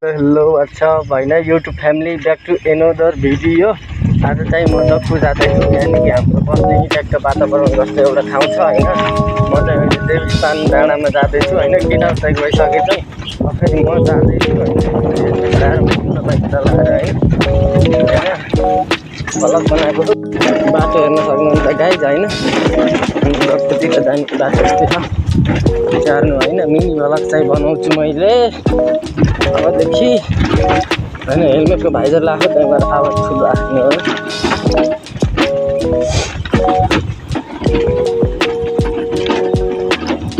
Hello what's up होइन YouTube family back to another video. आज चाहिँ म जक्कु जाँदैछु। यहाँनिर हाम्रो बस्ने इफेक्टको वातावरण जस्तो एउटा ठाउँ छ होइन। म चाहिँ अहिले देवस्थान डाँडामा जाँदैछु होइन। केटाहरू चाहिँ गइसके चाहिँ फेरि म जाँदैछु होइन। बाइक चलाएर है भ्लग बनाएको छु। बाटो हेर्न सक्नुहुन्छ गाइज होइन। जक्कुतिर जाने बाटो यस्तै छ स्याहार्नु होइन। मिनी भ्लग चाहिँ बनाउँछु मैले अबदेखि होइन। हेलमेटको भाइजर लगाएको त्यहाँबाट आवाज ठुलो आफ्नो हो।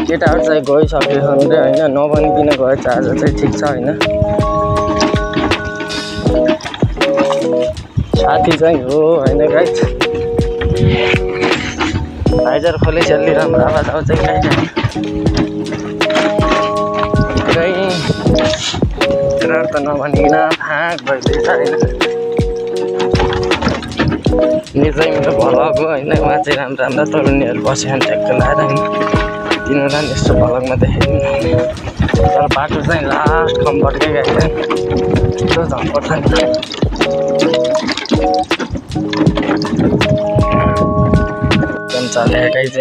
केटाहरू चाहिँ गइसक्यो भने होइन नभनिकन गएछ आज चाहिँ ठिक छ होइन। साथी चाहिँ हो होइन गाइज। भाइजर खोले चल्ली राम्रो आवाज आउँछ गाइज। केटाहरू त नभनिकन फाँक भइदिएछ होइन। यो चाहिँ मेरो भ्लग हो होइन। उहाँ चाहिँ राम्रो राम्रो तरुणीहरू बस्यो भने ट्याक्क लाएर होइन तिनीहरूलाई पनि यस्तो भ्लगमा देखाइदिनु। तर बाटो चाहिँ लास्ट खम्बटकै गाइज यस्तो झम्पट छ नि त। चले गाइज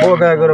बोकाएको